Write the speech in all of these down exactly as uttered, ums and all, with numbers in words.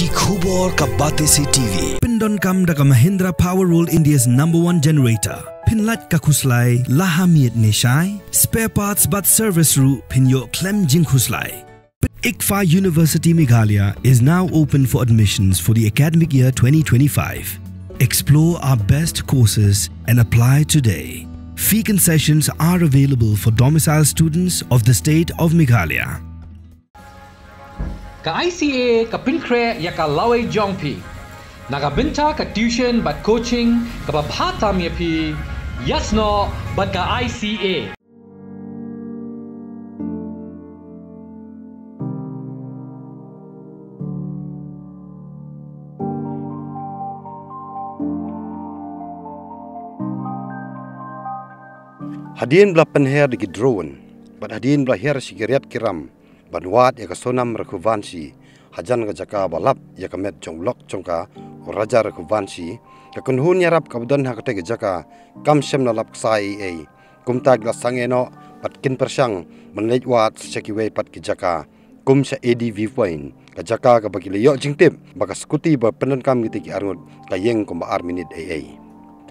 Ki khubor ka Batesi T V. Pyndonkam da ka Mahindra Power World, India's number one generator. Pynlait ka khuslai la ha miet ne shai. Spare parts bad service ruh pynïoh khlem jingkhuslai. ICFAI University Meghalaya is now open for admissions for the academic year twenty twenty-five. Explore our best courses and apply today. Fee concessions are available for domicile students of the state of Meghalaya. Ka I C A ka pynkhreh ïa ka lawei jong phi. Na ka bynta ka tuition bad coaching kaba bha tam ïa phi, ïasnoh bad ka I C A. Hadien ba la pynher da ki drone bad hadien ba la her sha ki riat ki ram ban wad ïa ka Sonam Raghuvanshi hajan ka jaka ba lap ïa ka met jong u lok jong ka, u Raja Raghuvanshi, ka kynhun ïarap kaba don ha katei ka jaka kam shym la lap ksai ei ei. Kumta ki la sangeh noh bad kin pyrshang ban leit wad sha kiwei pat ki jaka, kum sha A D View Point, ka jaka kaba ki la ïoh jingtip ba ka skuti ba pyndonkam kitei ki arngut ka ïeng kumba ar minit ei ei.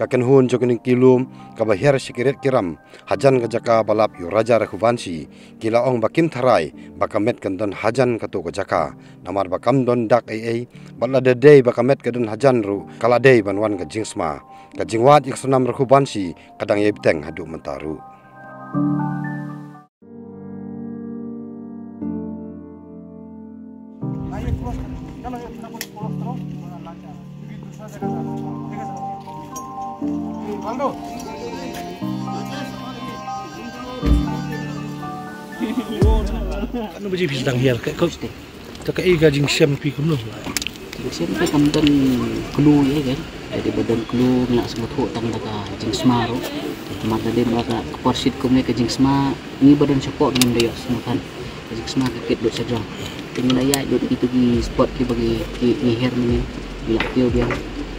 Ka kynhun jong kine ki lum kaba her sha ki riat ki ram hajan ka jaka ba lap ïa u Raja Raghuvanshi, ki la ong ba kim tharai ba ka met kan don hajan kato ka jaka, namar ba kam don dak ei ei, bad lada dei ba ka met ka don hajan ruh ka la dei ban wan ka jingsma. Ka jingwad ïa ka Sonam Raghuvanshi ka dang ïai bteng haduh mynta ruh. Katno baje phi sdang hiar ka, ka, ka, ka, ka jingshem phi kumno? Jingshem ka kam don clue ïa ka. Lada ba don clue ngi la sngewthuh tang da ka jingsma ruh. Namar lada ba ka por shit kumne ka jingsma, ngi ba don shapoh ngim da ïohsngew than. Ka jingsma ka kit lut sha jrong. Te ngi la ïaid lut kito ki spot kiba ngi, ki, ngi her mynne. Ngi la kiew biang.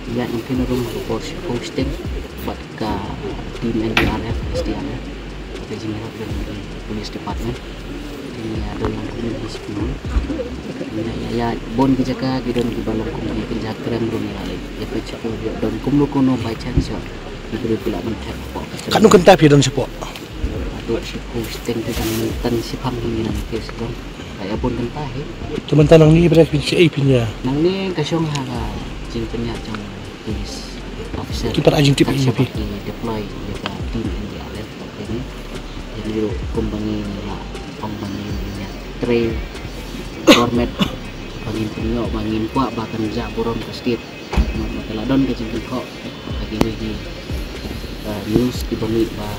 Ngi ïaid ngam phin rung ha ka por shiphew shiteng bad ka team N D R F, S D R F. Ka jingïarap jong ka police department. Ngi ïa don lang kumne hi shiphew. Ngi ïa, ïa, bun ki jaka ki don kiba long kum ki kynja krem, don ïa, ïa peit shiphew, don kumno kumno by chance ïa. Ki briew ki lah ban thep hapoh. Katno kynta phi don shapoh? Haduh shiphew shiteng te tang mynta shiphang hi ngi nang ïa peit shiphew. Ka ïa bun kynta hi. Te mynta nangne ba dei phin shaei phin ïa? Nangne ka shong ha ka jingpynïaid jong police officer. Ki pat ai jingtip ïa phi? Ki deploy ïa ka team N D R F. Te ngi ruh kumba ngi la ong ba ngin ïa trei format ba ngin pynïoh ba ngin kwah ba kan jah burom ka state. Namar ba ka la don ka jingkynhoh ha kiwei ki, uh, news kiba mih ba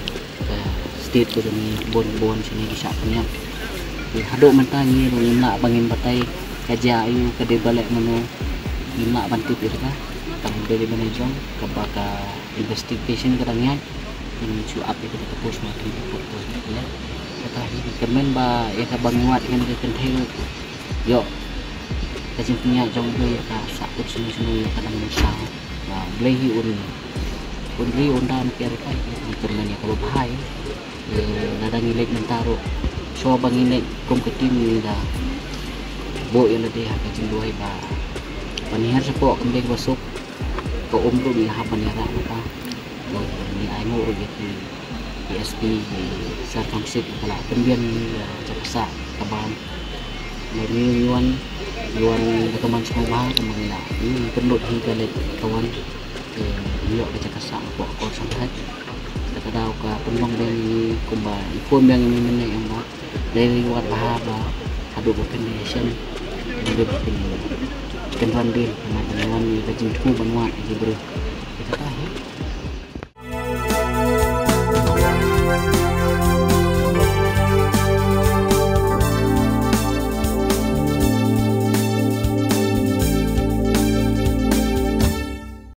ka state ka jong ngi bun bun shane ki shah pynïap. Te haduh mynta ngi ruh ngim lah ba ngin batai ka jia aiu, ka dei ba leh mano, ngim lah ban tip ïa ka. Tang dei ban jong kaba ka investigation ka dang ïaid. Ngi shu ap ïa kata ka postmortem report tu ïa. Kata hi kyrmen ba ïa kaba ngi wad ïa ka kynthei ruh ïoh ka jingpynïaid jong u ïa ka sahkut shano shano ïa ka dang mynsaw. Ba Blei hi un, un ri un da ïa ka, ïa ka kyrmen ïa kaba bha ïa. Lada ngi leit mynta ruh shuwa ba ngi leit kum ka team ngi da buh ïa lade ha ka jingduwai ba ban hiar shapoh kam dei kaba suk. Ka um ruh ngi la hap ban ïarap mynta. Ngi ainguh ruh ïa ki, ki S P, ki Sir Thongsit, ki la pynbiang ïa ka jaka sah ka bam. Ngi wan, ngi wan da ka mon sngewbha, ka mon ïa ngi pynlut hi ka leit ka wan. Ngi ïoh ka jaka sah hapoh ka Kor Sangthait. Da ka daw ka pynlong biang ïa ngi kumba i khun biang ïa ngi mynne ïa ba dei reward bha ba haduh ba phin ïashem. Haduh ba phin, phin wan dien, namar ba ngi wan ïa ka jingthmu ban wad ïa ki briew. Ïa kata hi.